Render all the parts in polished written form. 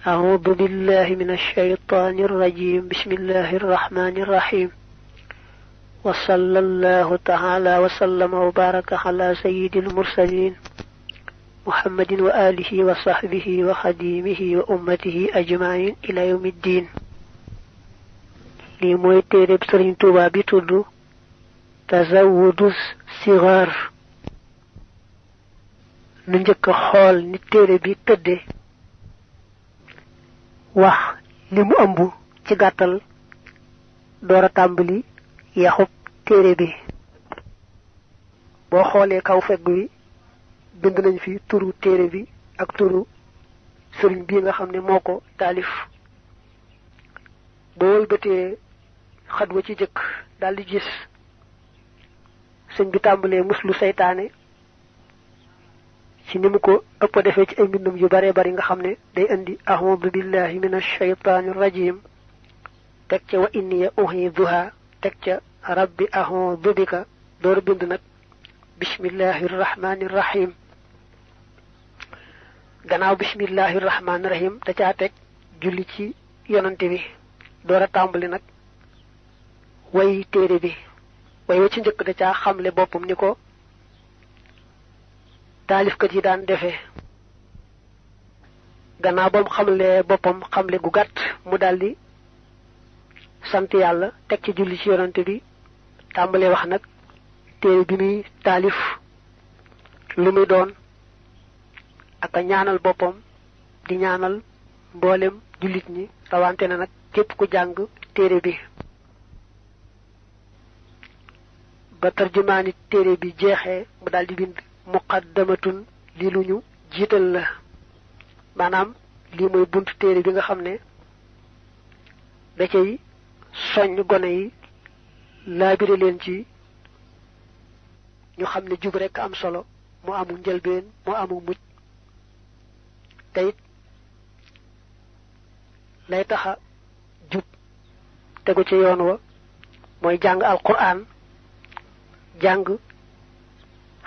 أعوذ بالله من الشيطان الرجيم. بسم الله الرحمن الرحيم. وصلى الله تعالى وسلم وبارك على سيد المرسلين محمد وآله وصحبه وخديمه وأمته أجمعين إلى يوم الدين. لي موي تيرب سيرن توبا بي تودو تزود الصغار. نجيك خول ني تيرب بي تدي wax limu ëmb ci gàttal doora tàmbali yaxub téere bi. boo xoolee kaw fegg wi bind nañ fi turu téere bi ak turu sëriñ bi nga xam ne moo ko taalif. boo wëlbatee xat wa ci jëkk daldi gis sëñ bi tàmbalee muslu seytaane ci ni mu ko ëpp defee ci ay mbindum yu bare bari nga xam ne day indi a'udhu billahi minash shaytanir rajim teg ca wa inni u'idhuha teg ca rabbi a'udhu bika door bind nag bismillahir rahmanir rahim. gannaaw bismillahir rahmanir rahim da caa teg julli ci yonante bi door a tàmbali nag way téere bi. way wa ci njëkk da caa xamle boppam ni ko taalifkat yi daan defee. gannaaw bam xamle boppam xamle gu gàtt mu daldi sant yàlla teg ci julli ci yonante bi tàmbalee wax nag téere bi muy taalif lu muy doon ak a ñaanal boppam di ñaanal mboolem jullit ñi rawante na nag képp ku jàng téere bi. ba tarjumaani téere bi jeexee mu daldi bind muqaddamatun li luñu jiital la. maanaam lii mooy buntu téere bi nga xam ne da cay soññ gone yi laabire leen ci ñu xam ne jub rekk am solo moo amul njëlbeen moo amul mujj te it lay taxa jub tegu ci yoon wa mooy jàng alquran jàng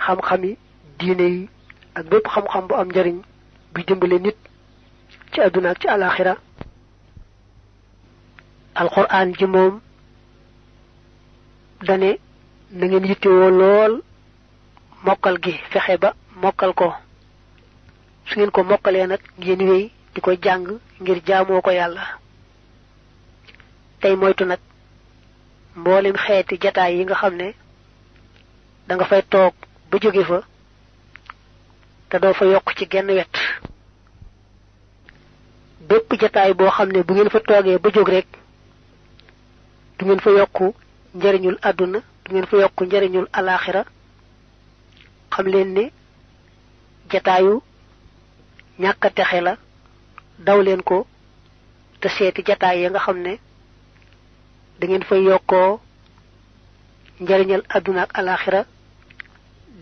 xam-xami diine yi ak bépp xam-xam bu am njariñ bi dimbale nit ci àdduna ak ci alaxira. alquran ji moom dane na ngeen yittewoo lool mokkal gi fexe ba mokkal ko. su ngeen ko mokkalee nag ngeen wéy di ko jàng ngir jaamoo ko yàlla. tey moytu nag mboolem xeeti jataay yi nga xam ne da nga fay toog ba jóge fa te doo fa yokk ci genn wet. bépp jataay boo xam ne bu ngeen fa toogee ba jóg rek du ngeen fa yokku njariñul àdduna du ngeen fa yokku njariñul alaxira xam leen ne jataayu ñàkk a texe la. daw leen ko te seeti jataay ya nga xam ne da ngeen fay yokkoo njariñal àdduna ak alaxira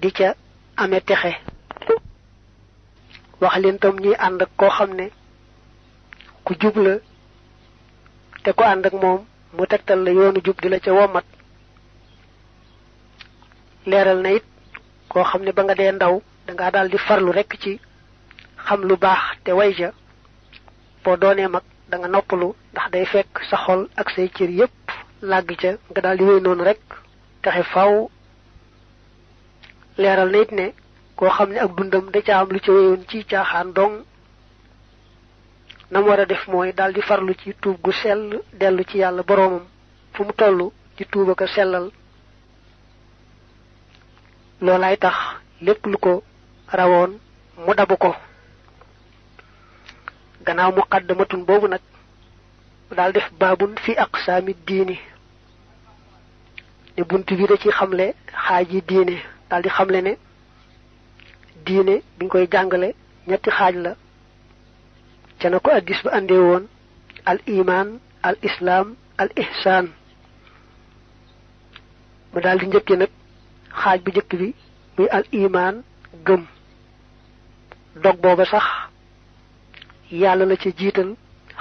di ca amee texe. wax leen tam ñuy ànd ak koo xam ne ku jub la te ko ànd ak moom mu tegtal la yoonu jub di la ca womat. leeral na it koo xam ne ba nga dee ndaw dangaa daal di farlu rekk ci xam lu baax te way ja boo doonee mag da nga noppalu ndax day fekk sa xol ak say cër yépp làgg ca nga daal di wéy noonu rekk taxe faw. leeral na it ne koo xam ne ak dundam da ca am lu ca wéyoon ci caaxaan dong nam war a def mooy daal di farlu ci tuub gu sell dellu ci yàlla boroomam fu mu toll ci tuuba ko sellal. loolaay tax lépp lu ko rawoon mu dabu ko. gannaaw muqaddamatun boobu nag daal def baabun fi aqsaami diini ne bunt bi da ci xamle xaaji diine. daal di xamle ne diine biñ koy jàngale ñetti xaaj la ca na ko addis ba andee woon al iman al islam al ihsan. mu daal di njëkke nag xaaj bu njëkk bi muy al iman gëm. dog booba sax yàlla la ca jiital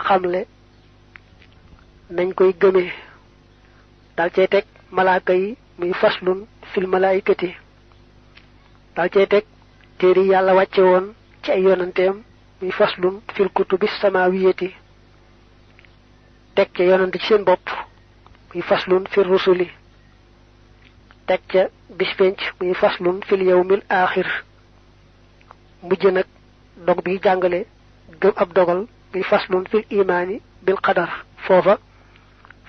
xamle nañ koy gëmee. daal cay teg malaaka yi muy faslun fil malaikati. daal cay teg téere yàlla wàcce woon ci ay yonanteem muy faslun fil kutubi samawiyati teg ca yonent ci seen bopp muy faslun fil rusuli teg ca bis penc muy faslun fil yawmil aaxir mujj nag dog bi jàngale gëm ab dogal muy faslun fil imaani bil qadar foofa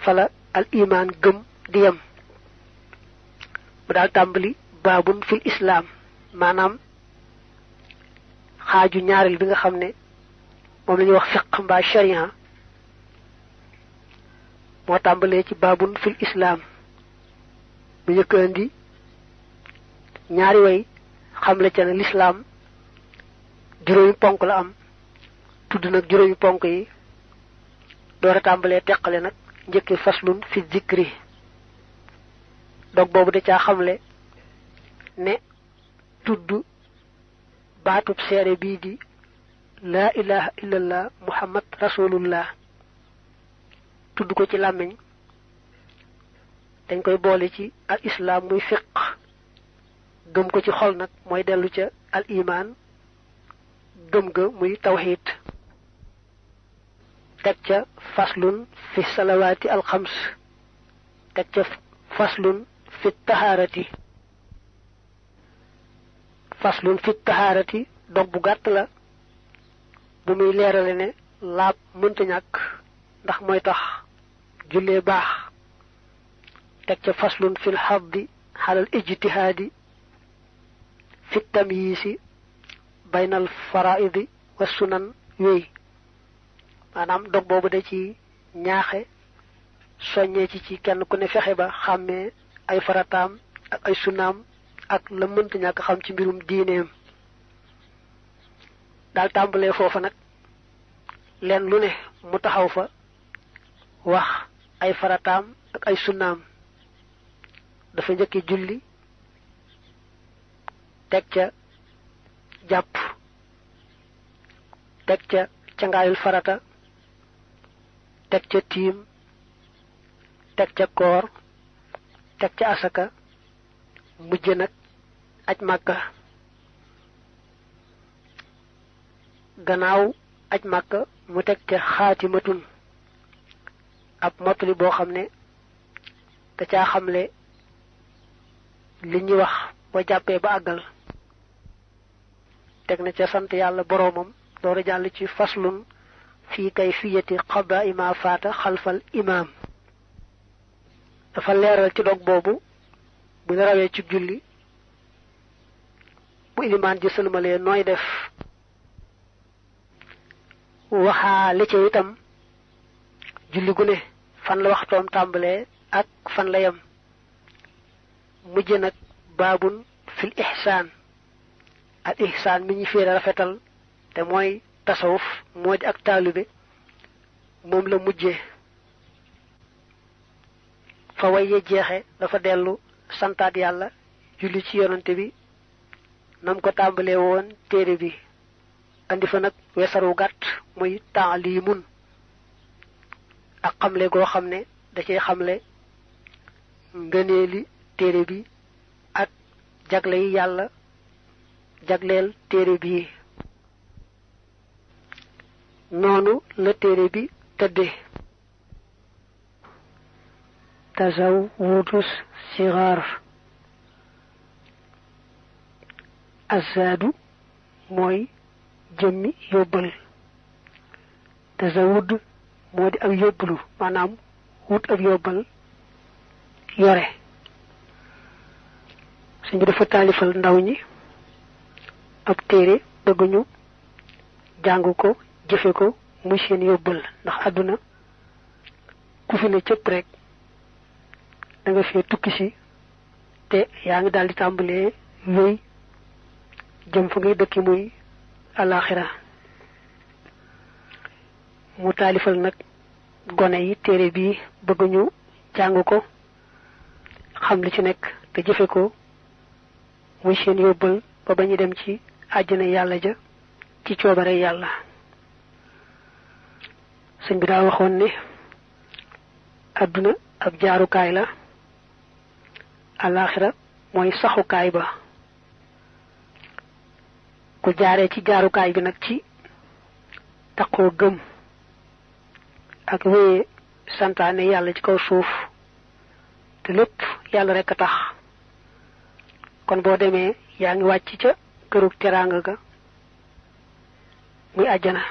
fala al iman gëm di yam bu daal tàmbali baabun fil islaam maanaam xaaju ñaareel bi nga xam ne moom la ñuy wax fiq mbaa sharia moo tàmbalee ci baabun fil islaam bu njëkk andi ñaari way xamle ca ne lislaam juróomi ponk la am tudd nag juróomi ponk yi door a tàmbalee teqale nag njëkki faslun fi zikri dog boobu da caa xamle ne tudd baatub seere bii di laa ilaha illallah muhammad rasulullah tudd ko ci làmmiñ dañ koy boole ci al islam muy fiq gëm ko ci xol nag mooy dellu ca al iman gëm ga muy tawxiid teg ca faslun fi salawaati al xams teg ca faslun fi tahaarati dog bu gàtt la bu muy leerale ne laab mënta ñàkk ndax mooy tax jullee baax teg ca faslun fil xaddi xalal ijtihaadi fi tamyiisi baynal faraidi wa sunan yooyu maanaam dog boobu da ci ñaaxe soññee ci kenn ku ne fexe ba xàmmee ay farataam ak ay sunaam ak la mënta ñàkk xam ci mbirum diineem daal tàmbalee foofa nag leen lu ne mu taxaw fa wax ay farataam ak ay sunaam dafa njëkki julli teg ca jàpp teg ca cangaayul farata teg ca tiim teg ca koor teg ca asaka mujj nag aj màkka gannaaw aj màkka mu teg ca xaatimatun ab mottali boo xam ne da caa xamle li ñuy wax boo jàppee ba àggal teg na ca sant yàlla boroomam loolu jàll ci faslun fii kayfiyati qadaa'i ma faata xalfal imaam dafa leeral ci dog boobu bu ñu rawee ci julli bu ilimaan ji sëlmalee nooy def waxaa li ca itam julli gu ne fan la waxtoom tàmbalee ak fan la yem mujj nag baabun fil ihsaan al ihsaan mi ñu féere rafetal te mooy tasawuf moo di ak taalibe moom la mujje fa waye jeexe dafa dellu santaat yàlla julli ci yonante bi nam ko tàmbalee woon téere bi andi fa nag weesaru gàtt muy taalimun ak xamle goo xam ne da cay xamle ngëneeli téere bi ak jagle yi yàlla jagleel téere bi noonu la téere bi tëdde tazawwudus sigaar azaadu mooy jëmmi yóbbal tazawwud moo di ak yóbbalu maanaam wut ak yóbbal yore suñ bi dafa taalifal ndaw ñi ab téere bëgguñu jàng ko jëfe ko muy seen yóbbal ndax àdduna ku fi ne cëpp rek da nga fee tukki si te yaa ngi daal di tàmbalee wéy jëm fa ngay dëkki muy alaxira mu taalifal nag gone yi téere bii bëgg ñu jàng ko xam li ci nekk te jëfe ko muy seen yóbbal ba ba ñu dem ci àjjana yàlla ja ci coobare yàlla sëñ bi daa waxoon ne àdduna ab jaarukaay la alaxira mooy saxukaay ba ku jaaree ci jaarukaay bi nag ci taqoo gëm ak wéye santaane yàlla ci kaw suuf te lépp yàlla rek a tax kon boo demee yaa ngi wàcc ca kërug teraanga ga muy àjjana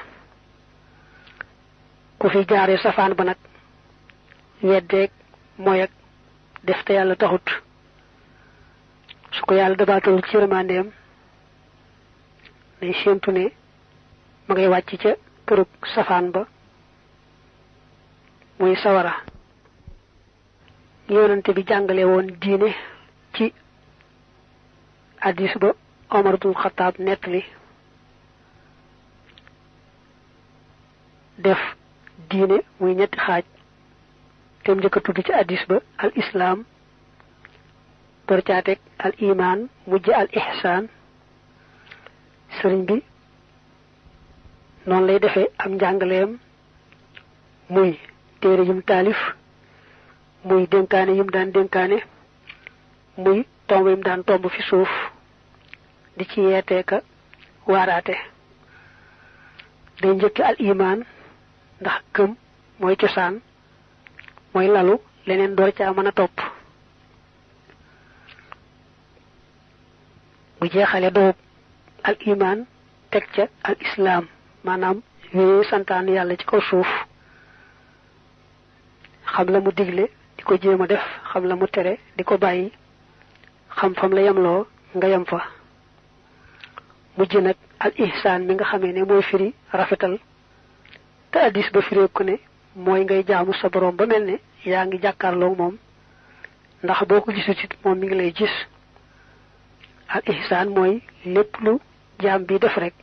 ku fi jaaree safaan ba nag weddeeg mooy ak def te yàlla taxut su ko yàlla dabaatal ci yërmandeem day séentu ne ma ngay wàcc ca kërug safaan ba muy sawara yonante bi jàngale woon diine ci hadis ba Omar ibn Khattab nettali def diine muy ñetti xaaj te mu njëkk a tudd ci hadis ba al islam door caa teg al iman mujj al ihsan sëriñ bi noonu lay defee am njàngaleem muy téere yum taalif muy dénkaane yum daan dénkaane muy tomb yum daan tomb fi suuf di ci yeeteeka waaraate day njëkk al iman ndax gëm mooy cosaan mooy lalu leneen door caa mën a topp bu jeexale doob al iman teg ca al islam maanaam wéye santaan yàlla ci kaw suuf xam la mu digle di ko jéem a def xam la mu tere di ko bàyyi xam fam la yemloo nga yem fa mujj nag al ihsaan mi nga xamee ne mooy firi rafetal te addis ba firee ko ne mooy ngay jaamu sa borom ba mel ne yaa ngi jàkkaarloo moom ndax boo ko gisut it moom mi ngi lay gis al ihsaan mooy lépp lu jaam bi def rek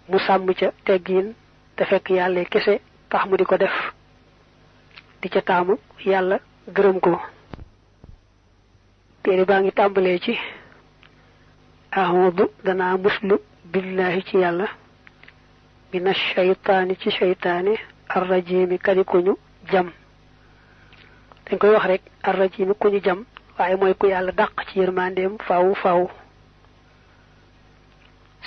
mu sàmm ca teggiin te fekk yàlla kese tax mu di ko def di ca taamu yàlla gërëm ko téere baa ngi tàmbalee ci a'udhu danaa muslu billahi ci yàlla mina shaytaani ci shaytaani arrajimi kadi ku ñu jam dañ koy wax rek arrajimi ku ñu jam waaye mooy ku yàlla dàq ci yërmandeem faaw faaw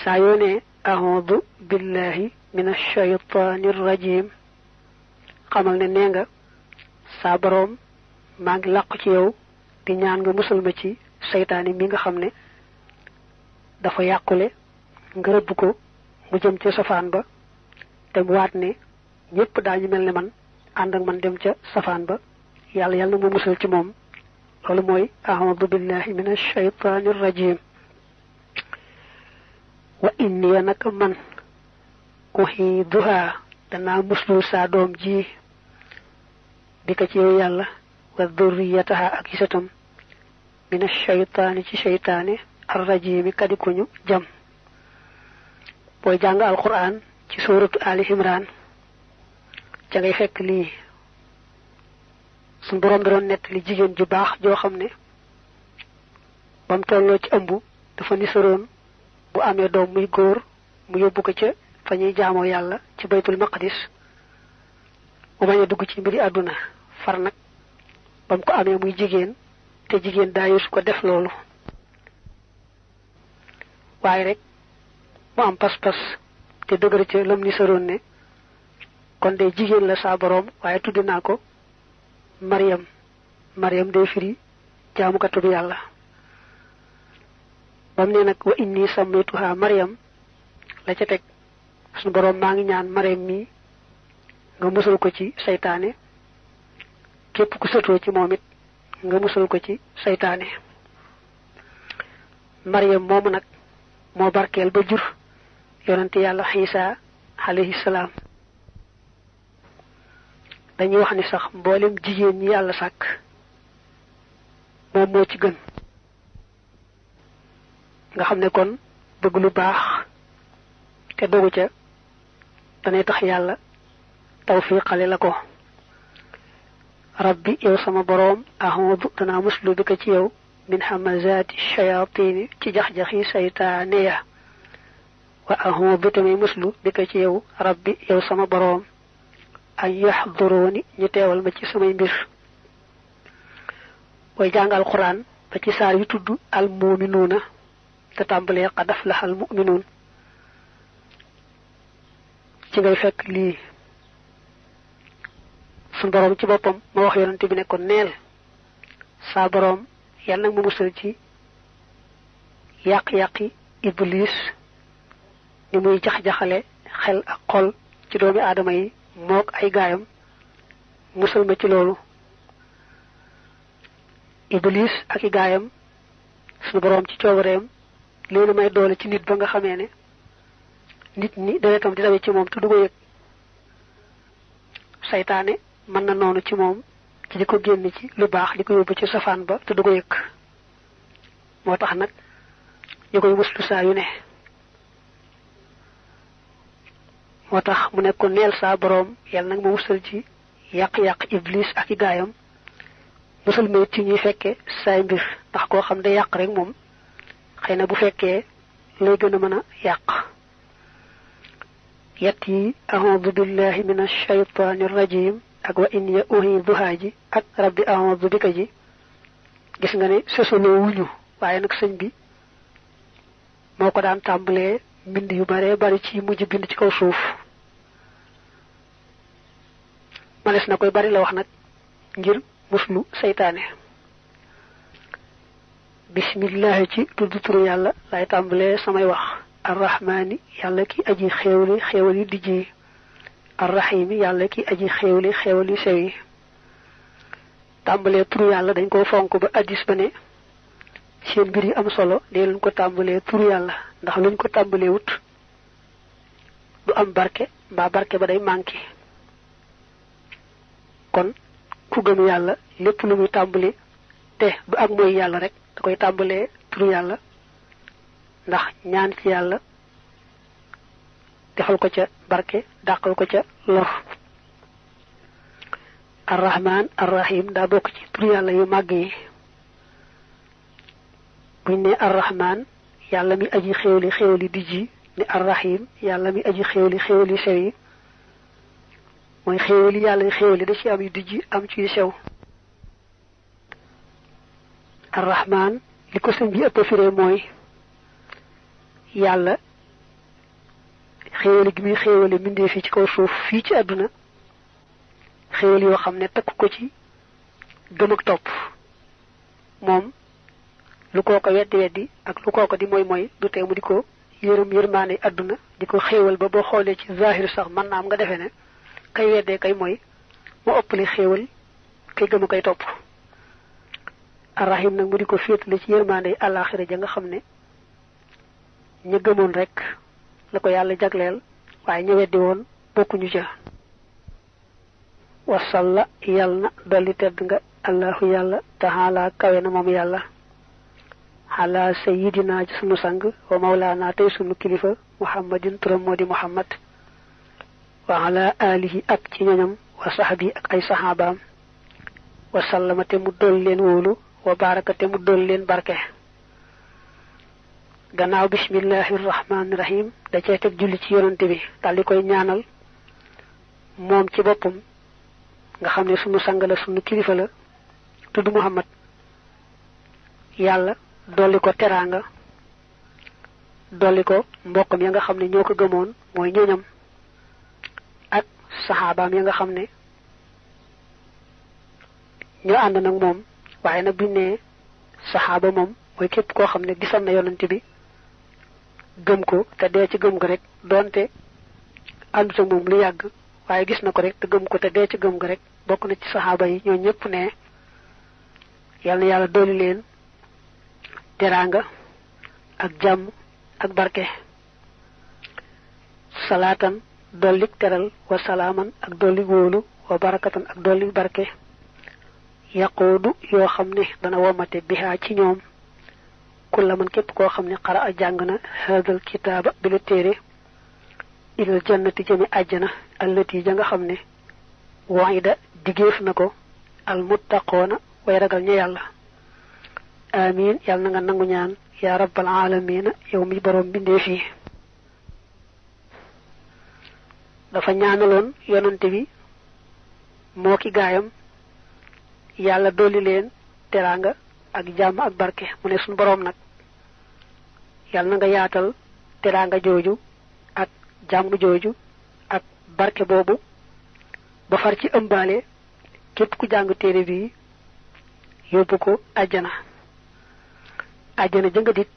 saa yoo ne a'udhu billahi mina shaytaani rajim xamal ne nee nga saa boroom maa ngi làqu ci yow di ñaan nga musal ma ci seytaane mi nga xam ne dafa yàqule nga rëbb ko mu jëm ca safaan ba te mu waat ne ñépp daañu mel ne man ànd ak man dem ca safaan ba yàlla yàlla na mu musal ci moom loolu mooy a'udhu billahi minash shaytanir rajim wa inni naka man uhiduha danaa muslu saa doom ji bi ka ci yow yàlla wa dhurriyataha ak isatam minash shaytaani ci shaytaane arrajimi kadi ko ñu jam booy jàng alquran ci suuratu ali imran ca ngay fekk lii suñ boroom da doon nettali jigéen ju baax joo xam ne bam tolloo ci ëmb dafa nisaroon bu amee doom muy góor mu yóbbu ko ca fa ñuy jaamoo yàlla ci baytul maqdis mu bañ a dugg ci mbiri àdduna far nag bam ko amee muy jigéen te jigéen daa su ko def loolu waaye rek mu am pas-pas te dëgër ca lam nisaroon ne kon de jigéen la saa boroom waaye tudd naa ko Mariam day firi jaamukatu bi yàlla bam ne nag wa inni sammaytuha Mariam la ca teg suñu boroom maa ngi ñaan Mariam mi nga musal ko ci saytaane képp ku sëtoo ci moom it nga musal ko ci saytaane Mariam moomu nag moo barkeel ba jur yonante yàlla Isa alayhi salaam dañuy wax ni sax mboolem jigéen ñi yàlla sàkk moom moo ci gën nga xam ne kon bëgg lu baax te dogu ca danay tax yàlla tawfiqale la ko rabbi yow sama boroom a'udhu danaa muslu bi ko ci yow min hamazati shayatin ci jax-jaxi saytaane ya wa a'udhu tamay muslu bi ko ci yow rabbi yow sama boroom ay yahduruni ñu teewal ma ci samay mbir booy jàngal quran ba ci saar yu tudd al mu'minuuna te tàmbalee qad aflaha al mu'minuun ci ngay fekk lii sun borom ci boppam ma wax yonante bi ne ko neel saa borom yàlla nag mu musal ci yàq-yàqi iblis ni muy jax-jaxale xel ak xol ci doomi aadama yi mook ay gaayam musal ma ci loolu iblis ak i gaayam suñu borom ci coobareem leena may doole ci nit ba nga xamee ne nit ñi deretam di dawe ci moom te du ko yëg saytaane mën na noonu ci moom ci di ko génn ci lu baax di ko yóbbu ci safaan ba te du ko yëg moo tax nag ñu koy muslu saa yu ne moo tax mu ne ko neel saa boroom yàlla nag ma musal ci yàq-yàq iblis ak i gaayam musal ma ci ñuy fekke saay mbir ndax koo xam day yàq rek moom xëy na bu fekkee lay gën a mën a yàq yett yi a'udhu billahi minash shaytanir rajim ak wa in ya uhiduha ji ak rabbi a'udhu bika ji gis nga ne sosoloo wuñu waaye nag sëñ bi moo ko daan tàmbalee mbind yu bare bari ci mujj bind ci kaw suuf manes na koy bari la wax nag ngir muslu seytaane bismillah ci tuddu turu yàlla lay tàmbalee samay wax arrahmani yàlla ki aji xéewli xéewali dijji arrahimi yàlla ki aji xéewli xéewali sew yi tàmbalee turu yàlla dañ ko fonk ba addis ba ne seen mbir yi am solo dee luñ ko tàmbalee turu yàlla ndax luñ ko tàmbalee wut du am barke mbaa barke ba day manqué kon ku gëm yàlla lépp lu muy tàmbali te du ak mooy yàlla rek da koy tàmbalee turu yàlla ndax ñaan ci yàlla defal ko ca barke dàqal ko ca lor arrahman arrahim daa bokk ci turu yàlla yu màgg yi buñ ne arrahman yàlla mi aji xéewli xéewli dijji ni arrahim yàlla mi aji xéewli xéewli sew yi mooy xéewli yàlla xéewli da ci am yu dijji am ci yu sew arrahman li ko sëñ bi ëpp firee mooy yàlla xéewali gi muy xéewali mbindee fii ci kaw suuf fii ci àdduna xéewal yoo xam ne takk ko ci gëm ak topp moom lu kooko weddi weddi ak lu kooko di mooy du tee mu di ko yërmaane àdduna di ko xéewal ba boo xoolee ci zahir sax mën naa am nga defee ne kay weddee kay mooy mu ëppale xéewal kay gëm a koy topp arrahim nag mu di ko féetale ci yërmaane àllaaxira ja nga xam ne ña gëmoon rek la ko yàlla jagleel waaye ñu weddi woon bokkuñu ca wasalla yàlla na dolli tedd nga allahu yàlla taala kawe na moom yàlla ala sayidina ci sunu sang wa mawlaana tey sunu kilifa muhammadin turam moo di muhammad wa ala alihi ak ci ñoñam wa sahbi ak ay sahabaam wa sallama te mu dolli leen wóolu wa baraka te mu dolli leen barke gannaaw bismillahi rahmaani rahim da cee teg julli ci yonante bi daal di koy ñaanal moom ci boppam nga xam ne sunu sang la sunu kilifa la tudd muhammad yàlla dolli ko teraanga dolli ko mbokkam ya nga xam ne ñoo ko gëmoon mooy ñoñam ak saxaabaam ya nga xam ne ñoo ànd nag moom waaye nag buñ ne saxaaba moom mooy képp koo xam ne gisal na yonante bi gëm ko te dee ci gëm ko rek doonte àndut ak moom lu yàgg waaye gis na ko rek te gëm ko te dee ci gëm ko rek bokk na ci saxaaba yi ñoo ñëpp ne yal na yàlla dolli leen teraanga ak jàmm ak barke salaatan dollik teral wa salaaman ak dollik wóolu wa barakatan ak dollik barke yaqoodu yoo xam ne dana womate bihaa ci ñoom kulla man képp koo xam ne xara a jàng na hadal kitaaba bi la téere ilal jannati jëmi àjjana allati ja nga xam ne waida digéef na ko al muttaqoona way ragal ña yàlla amin yàlla na nga nangu ñaan yaa rabbal alamina yow mi borom bindee fii dafa ñaanaloon yonante bi moo ki gaayam yàlla dolli leen teraanga ak jàmm ak barke mu ne suñu borom nag yàlla na nga yaatal teraanga jooju ak jàmm jooju ak barke boobu ba far ci ëmbaale képp ku jàng téere bi yóbbu ko àjjana jënga dit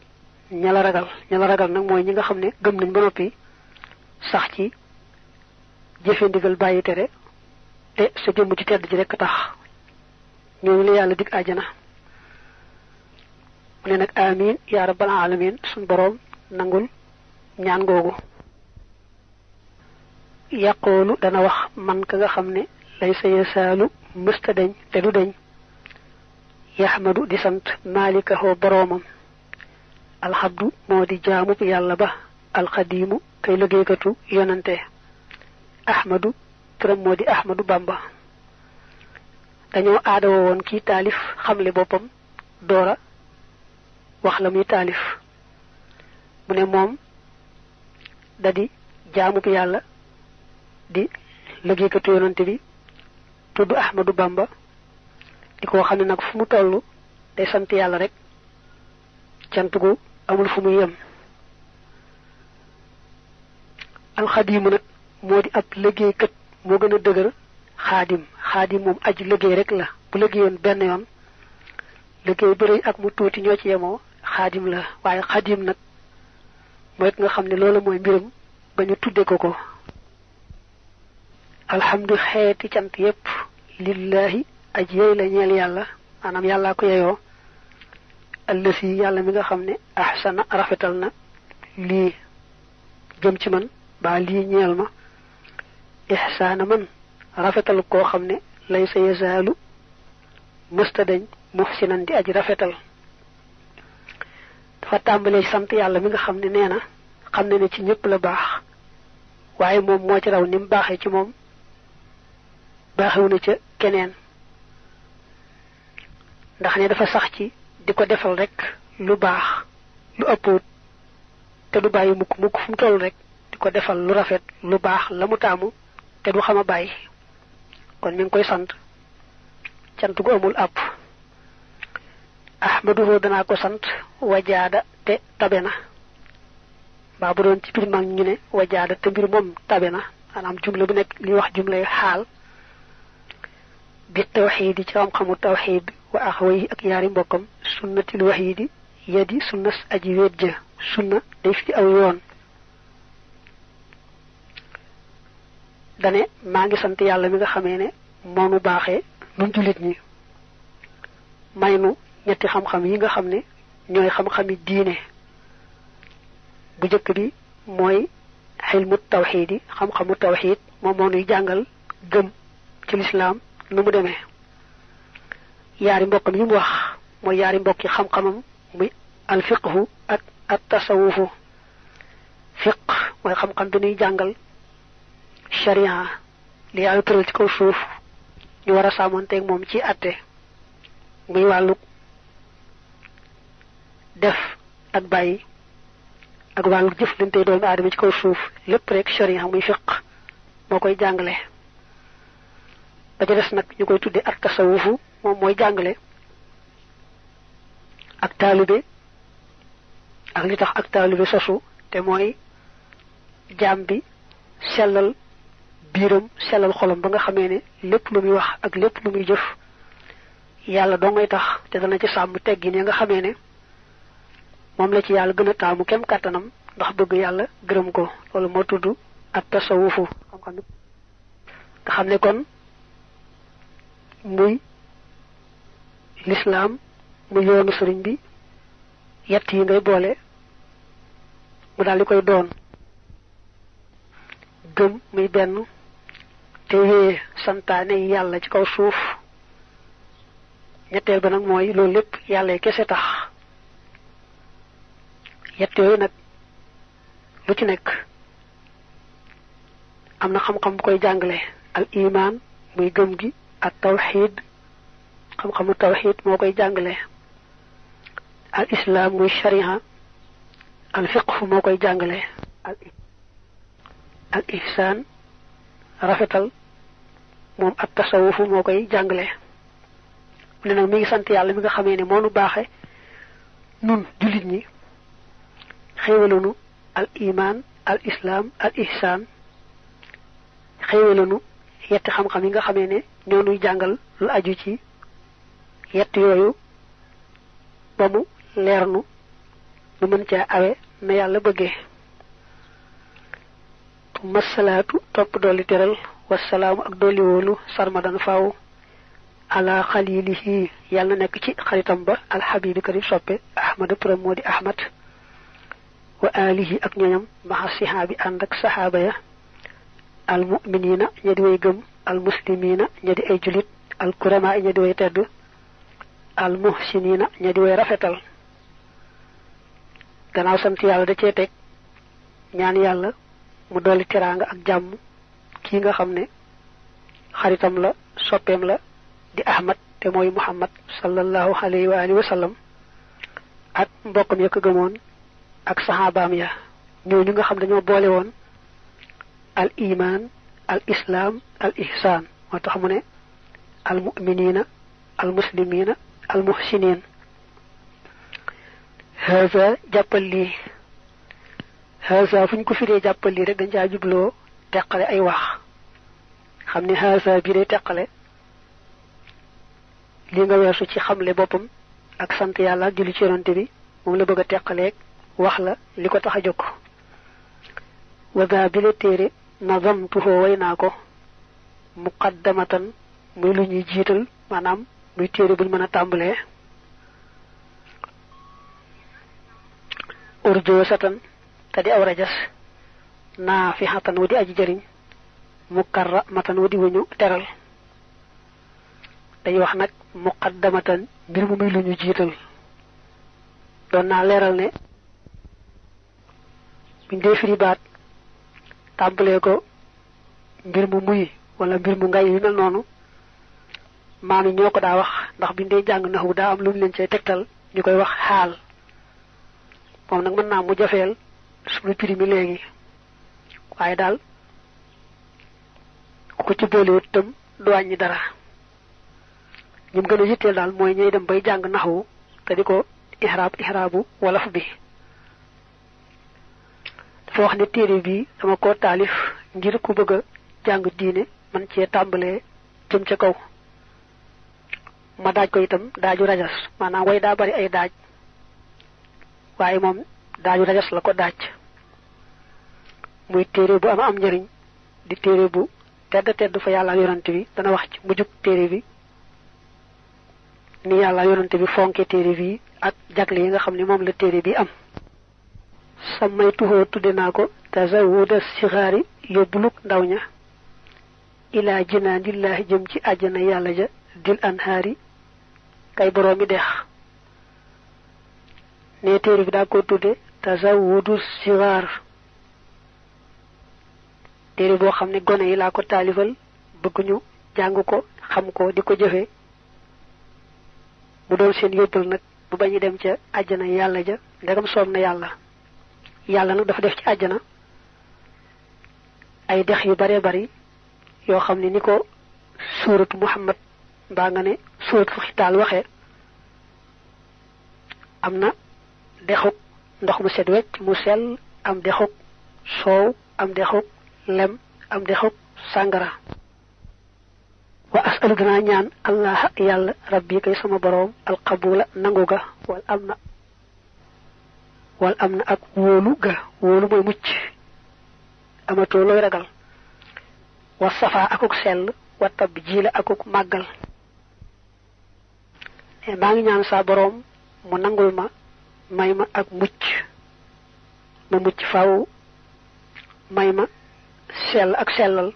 ña la ragal nag mooy ñi nga xam ne gëm nañ ba noppi sax ci jëfe ndigal bàyyi tere te sa jëmm ci tedd ji rekk tax ñooñu la yàlla dig àjjana mu ne nag amin ya rabbal alamin suñ boroom nangul ñaan googu yàqoolu dana wax man ka nga xam ne lay sa yasaalu mësta dañ te du dañ yaxmadu di sant maalikahoo boroomam alxabdu moo di jaamub yàlla ba alxadiimu kay liggéeykatu yonante ahmadu turam moo di ahmadu bamba dañoo aadawoo woon kii taalif xamle boppam doora wax la muy taalif mu ne moom da di jaamub yàlla di liggéeykatu yonante bi tudd ahmadu bamba di ko xam ne nag fu mu toll day sant yàlla rek cant gu amul fu muy yem alxadiimu nag moo di ab liggéeykat moo gën a dëgër xaadim moom aju liggéey rek la bu liggéeyoon benn yoon liggéey bu rëy ak mu tuuti ñoo ci yemoo xaadim la waaye xaadim nag mooy nga xam ne loolu mooy mbiram ba ñu tudde ko alhamdu xeeti cant yépp lillahi aji yey la ñeel yàlla maanaam yàllaa ko yeyoo allasi yàlla mi nga xam ne ahsana rafetal na lii jëm ci man ba lii ñeel ma ihsaana man rafetal koo xam ne lay sa yazaalu mësta dañ muhsinan di aji rafetal dafa tàmbalee sant yàlla mi nga xam ne nee na xam ne ci ñëpp la baax waaye moom moo ci raw ni mu baaxee ci moom baaxewu na ca keneen ndax ne dafa sax ci di ko defal rek lu baax lu ëppoot te du bàyyi mukk fu mu toll rek di ko defal lu rafet lu baax la mu taamu te du xam a bàyyi kon mi ngi koy sant cant gu amul àpp ahmaduhu danaa ko sant wajaada te tabe na baa bu doon ci biir mag ñu ne wajaada te mbir moom tabe na maanaam jumla bu nekk li wax jumlay xaal bi tawxiid ci xam-xamu tawxiid wa axawayhi ak yaari mbokkam sunnatil waxiidi yadi sunnas aji wéet ja sunna day fi aw yoon dane maa ngi sant yàlla mi nga xamee ne moonu baaxee nun jullit ñi may nu ñetti xam-xam yi nga xam ne ñooy xam-xami diine bu jëkk bi mooy xilmu tawxiid xam-xamu tawxiid moom moo nuy jàngal gëm ci lislaam nu mu demee yaari mbokkam yi mu wax mooy yaari mbokki xam-xamam muy alfiqhu ak at tasawufu fiq mooy xam-xam bi nuy jàngal sharia li yàlla tëral ci kaw suuf ñu war a sàmmonteeg moom ci atte muy wàllu def ak bàyyi ak wàllu jëflante doomu aadama ci kaw suuf lépp rek sharia muy fiq moo koy jàngale ba ca des nag ñu koy tudde ak tasawufu moom mooy jàngale ak taalibe ak li tax ak taalibe sosu te mooy jaam bi sellal biiram sellal xolam ba nga xamee ne lépp lu muy wax ak lépp lu muy jëf yàlla doo ngay tax te dana ci sàmm teggin ya nga xamee ne moom la ci yàlla gën a taamu kem kàttanam ndax bëgg yàlla gërëm ko loolu moo tudd ak tasawufu xam-xam nga xam ne kon muy lislaam mu yoonu sëriñ bi yett yi ngay boole mu daal di koy doon gëm muy benn te wéye santaane yi yàlla ci kaw suuf ñetteel ba nag mooy loolu lépp yàlla kese tax yett yooyu nag lu ci nekk am na xam-xam bu koy jàngale al iman muy gëm gi ak tawxiid xam-xamu tawxiid moo koy jàngale al islam muy sharia al fiqh moo koy jàngale al ihsaan rafetal moom ak tasawuf moo koy jàngale mu ne nag mi ngi sant yàlla mi nga xamee ne moo nu baaxe nun jullit ñi xéewalunu al iman al islam al ihsaan xéewalanu yetti xam-xam yi nga xamee ne ñoo nuy jàngal lu aju ci yett yooyu ba mu leernu nu mën caa awe na yàlla bëggee. masalaatu topp dolli teral wasalaamu ak dolli wóolu sarmadan faaw ala xalilihi yàlla na nekk ci xaritam ba alxabibi kadi soppe ahmada turam moo di ahmad wa alihi ak ñoñam maxa sihaabi ànd ak saxaaba ya almuminina ña di way gëm almuslimina ña di ay julit alkurama ña di way tedd almuhsinina ña di way rafetal. gannaaw sant yàlla da cee teg ñaan yàlla mu dolli teraanga ak jàmm kii nga xam ne xaritam la soppeem la di ahmad te mooy muhammad sallallahu alayhi wa alihi wa sallam ak mbokkam ya ko gëmoon ak saxaabaam ya ñooñu nga xam dañoo boole woon al iman al islam al ihsan moo tax mu ne al muminina al muslimina al muhsinin. haza jàppal lii haza fu ñu ko firee jàppal lii rek dañ caa jubloo teqale ay wax xam ne haza bi day teqale li nga weesu ci xamle boppam ak sant yàlla julli ci yonante bi moom la bëgg a teqaleeg wax la li ko tax a jóg. waga bi la téere nazamtuhu way naa ko muqaddamatan muy lu ñuy jiital maanaam muy téere buñ mën a tàmbalee. urjo satan te di aw rajas naafixatan wu di aji jëriñ mukarramatan wu di wuñu teral. dañuy wax nag muqaddamatan mbir mu muy lu ñu jiital doon naa leeral ne buñ dee firi baat tàmbalee ko mbir mu muy wala mbir mu ngay yu mel noonu maam yi ñoo ko daa wax ndax buñ dee jàng naxu daa am lu mu leen cay tegtal ñu koy wax xaal moom nag mën naa mu jafeel suñu firi mi léegi waaye daal ku ko ci boolewut itam du wàññi dara. ñum gën a yitteel daal mooy ñuy dem bay jàng naxwu te di ko ihraabu wolof bi. dafa wax ne téere bi dama ko taalif ngir ku bëgg a jàng diine man cee tàmbalee jëm ca kaw. ma daaj ko itam daaju rajas maanaam way daa bari ay daaj waaye moom daaju rajas la ko daaj muy téere bu am njëriñ di téere bu tedd fa yàlla yonante bi dana wax ci mujjug téere bi ni yàlla yonante bi fonke téere bi ak jagle yi nga xam ne moom la téere bi am. samay tuxoo tudde naa ko tazawuda sixaari yóbbuluk ndaw ña ilaa jinaanillaahi jëm ci àjjana yàlla ja dil anhaari kay boroomi dex. ne téere bi daa ko tudde tazawudu sixaar téere boo xam ne gone yi laa ko taalifal bëgg ñu jàng ko xam ko di ko jëfe mu doon seen yóbbal nag bu bañu dem ca àjjana yàlla ja ndegam soob na yàlla nag dafa def ci àjjana ay dex yu bare bari yoo xam ne ni ko suuratu muhammad mbaa nga ne suuratu xitaal waxe am na dexuk ndox mu set wecc mu sell am dexuk soow am dexuk lem am dexuk sàngara. wa asalu danaa ñaan allah yàlla rabbi kay sama boroom alqabula nangu ga wal am na ak wóolu ga wóolu mooy mucc amatoo looy ragal wa safa akuk sell wa tab jiila akuk màggal. maa ngi ñaan sa boroom mu nangul ma may ma ak mucc ma mucc faaw may ma sell ak sellal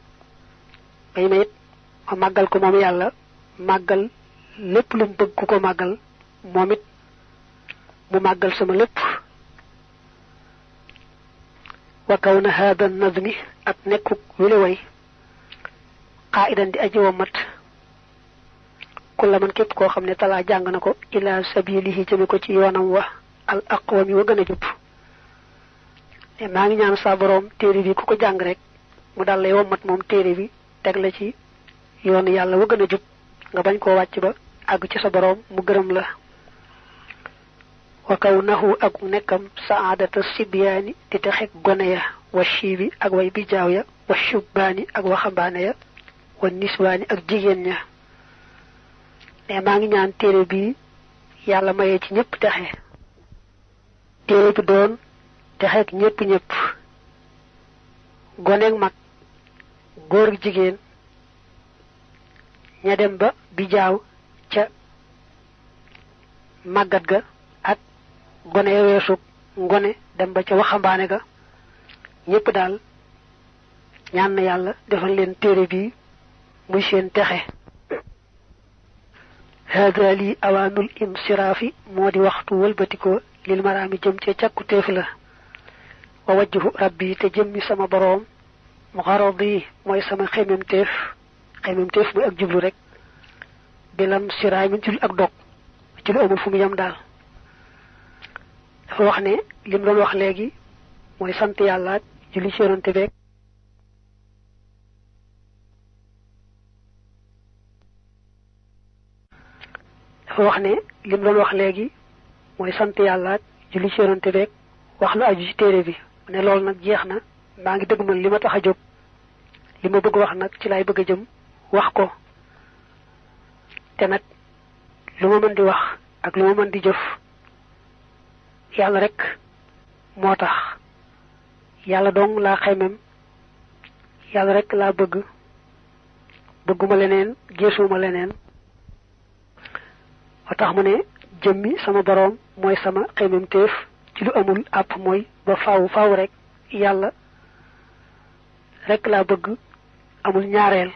may ma it ma màggal ko moom yàlla màggal lépp lu mu bëgg ku ko màggal moom it mu màggal sama lépp. wa kaw na haada nadmi ak nekkuk wile way qaa'idan di aji womat kulla man képp koo xam ne talaa jàng na ko ila sabilihi jëme ko ci yoonam wa al aqwami wa gën a jub. maa ngi ñaan sa boroom téere bi ku ko jàng rek mu dal lay womat moom téere bi teg la ci yoonu yàlla wa gën a jub nga bañ koo wàcc ba àgg ci sa boroom mu gërëm la. wa kaw nahu ak nekkam saadata sibyaani di texeg gone ya wa shiibi ak way bijaaw ya wa shubbaani ak waxambaane ya wa niswaani ak jigéen ña ne maa ngi ñaan téere bi yàlla mayee ci ñëpp texe téere bi doon texeek ñëpp goneeg mag góor ak jigéen ña dem ba bijaaw ca màggat ga ak gone ya weesu ngone dem ba ca waxambaane ga ñëpp daal ñaan na yàlla defal leen téere bi muy seen texe hada li awaanul insiraafi moo di waxtu wëlbatikoo lil maraami jëm ca càkkutéef la wa wajhu rabbi te jëmmi sama boroom mu xaradi mooy sama xememteef muy ak jublu rek bilam siraay min ci ak dog ci lu amul fu mu yam daal dafa wax ne lim doon wax léegi mooy sant yàlla julli ci yonante beeg wax lu aju ci téere bi ne loolu nag jeex na maa ngi dëgg man li ma tax a jóg li ma bëgg wax nag ci laay bëgg a jëm wax ko te nag lu ma mën di wax ak lu ma mën di jëf yàlla rek moo tax yàlla dong laa xaymem yàlla rek laa bëgguma leneen geesuma leneen moo tax mu ne jëmmi sama boroom mooy sama xaymemteef ci lu amul àpp mooy ba faaw rek yàlla rek laa bëgg amul ñaareel